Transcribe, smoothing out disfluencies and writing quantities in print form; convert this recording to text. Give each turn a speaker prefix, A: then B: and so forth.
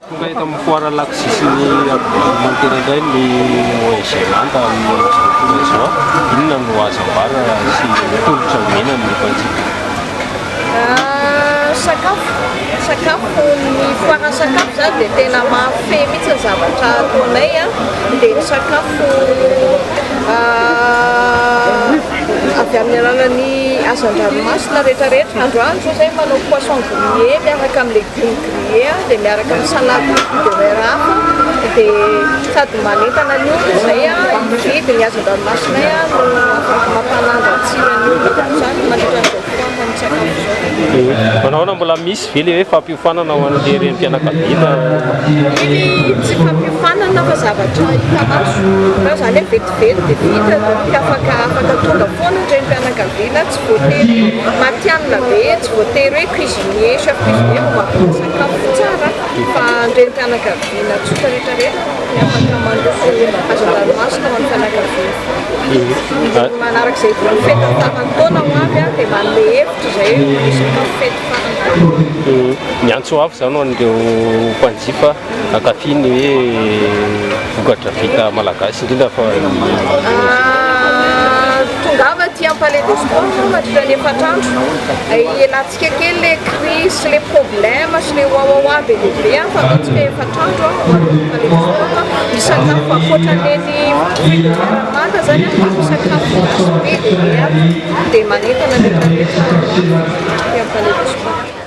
A: Tonga eto amin'ny foire lakozia sy ny agroalimentaire indray ny ONG Manda amin'izao fotoana izao. Inona no azo ambara sy tolotra omena ny mpanjifa?
B: Sakafo, sakafo ny foire sakafo izany dia tena mahafehy mihitsy ny zavatra ataonay dia ny sakafo avy amin'ny alalan'ny hazan-dranomasina rehetrarehetra. Androany izao izahay manao poisson grillé miaraka amin'ny légumes grillé dia miaraka amin'ny salade de fruits de mer hafa dia sady manentana ny olona izay hividy ny hazan-dranomasinay no afaka mampanandra-tsira ny olona koa izany mandritra an'izao fotoana ny sakafo izao.
A: Manao ahoana, mbola misy ve ilay hoe fampiofanana ho an'ilay renim-pianakaviana?
B: Iny tsy fampiofanana fa zavatra hita maso. Fa izany hoe vetivety dia vita donc afaka afaka tonga foana ny renim-pianakaviana, tsy voatery matihanina be, tsy voatery hoe cuisinier, chef cuisinier vao mahavita sakafo tsara fa ny renim-pianakaviana tsotra rehetra rehetra tokony afaka mandroso hazan-dranomasina ho an'ny fianakaviana. Manarak'izay koa ny fetin'ny faran'ny taona ho avy dia manome hevitra izay hoe misy sakafo fety faran'ny taona.
A: Ny antso avo izany ho an'ireo mpanjifa hankafy ny hoe vokatra vita malagasy indrindra fa ny
B: Tongava aty amin'ny Palais des Sports mandritra ny efatra andro. Hialantsika kely le crise sy le problème sy le wawawa be dia be fa ataontsika efatra andro ho ato amin'ny Palais des Sports. Misy sakafo ankoatran'ireny fruits de mer manta zany, misy sakafo gasy be dia be ato dia manentana ny rehetra rehetra aty amin'ny Palais des Sports.